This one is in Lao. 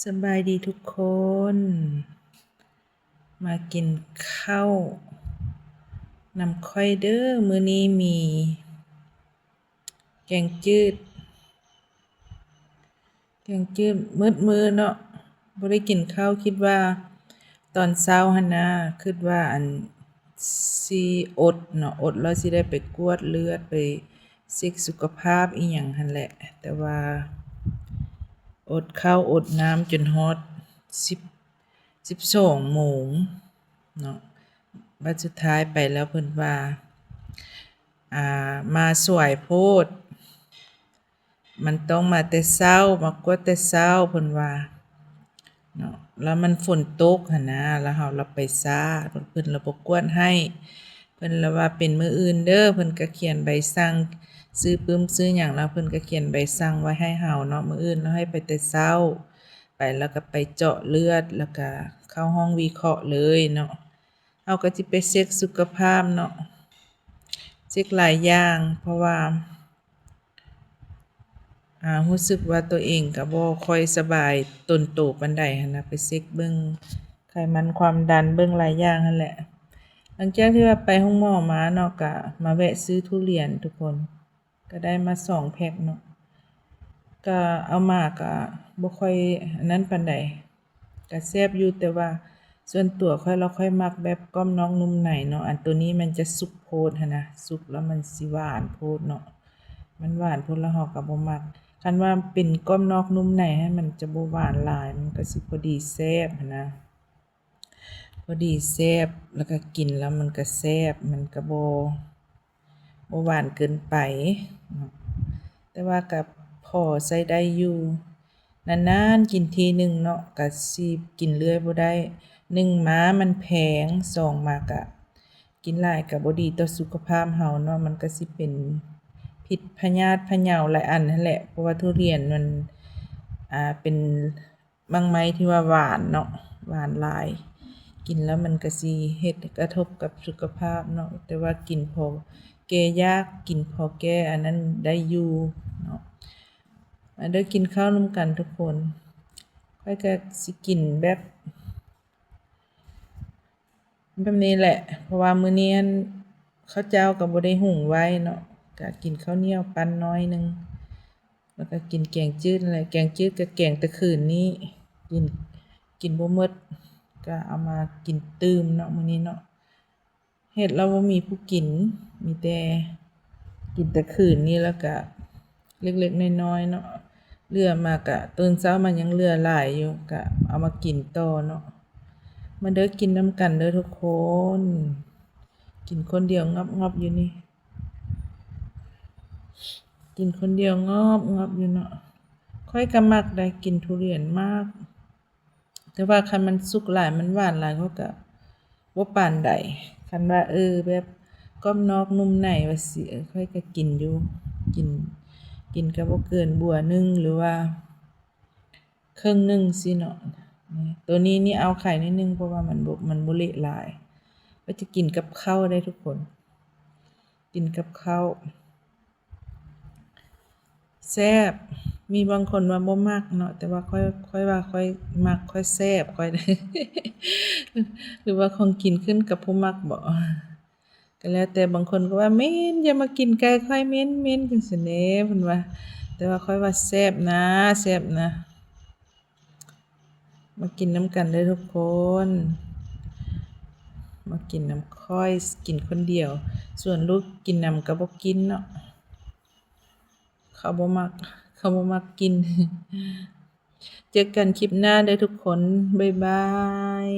ສະບາຍດີທຸກຄົນ ມາກິນເຂົ້ານຳຂ້ອຍເດີ້. ມື້ນີ້ມີແກງຈືດ ແກງຈືດໝົດມື້ເນາະ ບໍ່ໄດ້ກິນເຂົ້າ. ຄິດວ່າຕອນເຊົ້າຫັ້ນນະ ຄິດວ່າອັນ ຊິອົດເນາະ ອົດແລ້ວຊິໄດ້ໄປກວດເລືອດ ໄປເຊັກສຸຂະພາບອີ່ຫຍັງຫັ້ນແຫຼະ. ແຕ່ວ່າອົດເຂົ້າອົດນ້ຳຈົນຮອດສິບ ສິບສອງໂມງເນາະ. ບັດສຸດທ້າຍໄປແລ້ວເພິ່ນວ່າ ອ່າ ມາສວຍໂພດ ມັນຕ້ອງມາແຕ່ເຊົ້າ ມາກວດແຕ່ເຊົ້າ ເພິ່ນວ່າເນາະ. ແລ້ວມັນຝົນຕົກຫັ້ນນະ ແລ້ວເຮົາລະໄປຊ້າ ເພິ່ນລະບໍ່ກວດໃຫ້ ເພິ່ນລະວ່າເປັນມື້ອື່ນເດີ້. ເພິ່ນກະຂຽນໃບສັ່ງ ຊື້ປຶ້ມຊື້ຫຍັງ ແລ້ວເພິ່ນກະຂຽນໃບສັ່ງໄວ້ໃຫ້ເຮົາເນາະ ມື້ອື່ນລະໃຫ້ໄປແຕ່ເຊົ້າ ໄປແລ້ວກະໄປເຈາະເລືອດ ແລ້ວກະເຂົ້າຫ້ອງວິເຄາະເລີຍເນາະ. ເຮົາກະຊິໄປເຊັກສຸຂະພາບເນາະ ເຊັກຫຼາຍຢ່າງ ເພາະວ່າ ອ່າ ຮູ້ສຶກວ່າໂຕເອງກະບໍ່ຄ່ອຍສະບາຍຕົນໂຕປານໃດຫັ້ນນະ ໄປເຊັກເບິ່ງໄຂມັນຄວາມດັນ ເບິ່ງຫຼາຍຢ່າງຫັ້ນແຫຼະ. ຫຼັງຈາກທີ່ວ່າໄປໂຮງໝໍມາເນາະ ກະມາແວະຊື້ທຸລຽນທຸກຄົນ ກະໄດ້ມາສອງແພັກເນາະ ກະເອົາມາກະບໍ່ຄ່ອຍອັນນັ້ນປານໃດ ກະແຊບຢູ່ ແຕ່ວ່າສ່ວນຕົວຂ້ອຍລະຂ້ອຍມັກແບບກອບນອກນຸ່ມໃນເນາະ. ອັນໂຕນີ້ມັນຈະສຸກໂພດຫັ້ນນະ ສຸກແລ້ວມັນຊິຫວານໂພດເນາະ ມັນຫວານໂພດແລ້ວເຮົາກະບໍ່ມັກ. ຄັນວ່າເປັນກອບນອກນຸ່ມໃນຫັ້ນ ມັນຈະບໍ່ຫວານຫຼາຍ ມັນກະຊິພໍດີແຊບຫັ້ນນະ ພໍດີແຊບ ແລ້ວກະກິນແລ້ວມັນກະແຊບ ມັນກະບໍ່ ບໍ່ຫວານເກີນໄປເນາະ ແຕ່ວ່າກະພໍໃຊ້ໄດ້ຢູ່. ນານໆກິນທີໜຶ່ງເນາະ ກະຊິກິນເລື້ອຍບໍ່ໄດ້ ໜຶ່ງມາມັນແພງ ສອງມາກະກິນຫຼາຍກະບໍ່ດີຕໍ່ສຸຂະພາບເຮົາເນາະ ມັນກະຊິເປັນພິດພະຍາດພະເຍົາຫຼາຍອັນຫັ້ນແຫຼະ ເພາະວ່າທຸລຽນມັນ ອ່າ ເປັນ ໝາກໄມ້ທີ່ວ່າຫວານເນາະ ຫວານຫຼາຍ ກິນແລ້ວມັນກະຊິເຮັດກະທົບກັບສຸຂະພາບເນາະ ແຕ່ວ່າກິນພໍແກ້ຢາກ ກິນພໍແກ້ອັນນັ້ນໄດ້ຢູ່ເນາະ. ມາເດີ້ ກິນເຂົ້ານຳກັນທຸກຄົນ ຂ້ອຍກະຊິກິນແບບ ແບບນີ້ແຫຼະ ເພາະວ່າມື້ນີ້ຫັ້ນ ເຂົ້າເຈົ້າກະບໍ່ໄດ້ຫຸງໄວ້ເນາະ ກະກິນເຂົ້າໜຽວປັ່ນໜ້ອຍໜຶ່ງ ແລ້ວກະກິນແກງຈືດຫັ້ນແຫຼະ ແກງຈືດກະແກງແຕ່ຄືນນີ້ ກິນ ກິນບໍ່ໝົດ ກະເອົາມາກິນຕື່ມເນາະ ມື້ນີ້ເນາະ. ເຮັດແລ້ວບໍ່ມີຜູ້ກິນ ມີແຕ່ກິນແຕ່ຄືນນີ້ ແລ້ວກະເລັກໆນ້ອຍໆເນາະ ເຫຼືອມາກະ ຕື່ນເຊົ້າມາຍັງເຫຼືອຫຼາຍຢູ່ ກະເອົາມາກິນຕໍ່ເນາະ. ມາເດີ້ ກິນນຳກັນເດີ້ທຸກຄົນ ກິນຄົນດຽວງອບໆຢູ່ນີ້ ກິນຄົນດຽວງອບໆຢູ່ເນາະ. ຂ້ອຍກະມັກໄດ໋ ກິນທຸລຽນ ມັກ ແຕ່ວ່າຄັນມັນສຸກຫຼາຍ ມັນຫວານຫຼາຍ ຂ້ອຍກະບໍ່ປານໃດ. ຄັນວ່າ ເອີ ແບບກອບນອກນຸ່ມໃນວ່າຊີ້ ເອີ ຂ້ອຍກະກິນຢູ່ ກິນ ກິນກະບໍ່ເກີນບົວໜຶ່ງ ຫຼືວ່າເຄິ່ງໜຶ່ງຊີ້ເນາະ. ໂຕນີ້ນີ້ເອົາໄຂ່ໜ້ອຍໜຶ່ງ ເພາະວ່າມັນບໍ່ ມັນບໍ່ເລະຫຼາຍ. ຂ້ອຍຈະກິນກັບເຂົ້າໄດ໋ທຸກຄົນ ກິນກັບເຂົ້າ ແຊບ. ມີບາງຄົນວ່າບໍ່ມັກເນາະ ແຕ່ວ່າຂ້ອຍ ຂ້ອຍວ່າຂ້ອຍມັກ ຂ້ອຍແຊບ ຂ້ອຍ ຫຼືວ່າຂອງກິນຂຶ້ນກັບຜູ້ມັກບໍ ກະແລ້ວແຕ່. ບາງຄົນກະວ່າ ເໝັນ ຢ່າມາກິນໃກ້ຂ້ອຍ ເໝັນ ເໝັນ ຈັ່ງຊີ້ເດ້ ເພິ່ນວ່າ ແຕ່ວ່າຂ້ອຍວ່າແຊບນະ ແຊບນະ. ມາກິນນຳກັນເດີ້ທຸກຄົນ ມາກິນນຳຂ້ອຍ ກິນຄົນດຽວ ສ່ວນລູກກິນນຳກະບໍ່ກິນເນາະ ເຂົາບໍ່ມັກ ເຂົາບໍ່ມັກກິນ. ເຈີກັນຄລິບໜ້າເດີ້ທຸກຄົນ ບາຍບາຍ.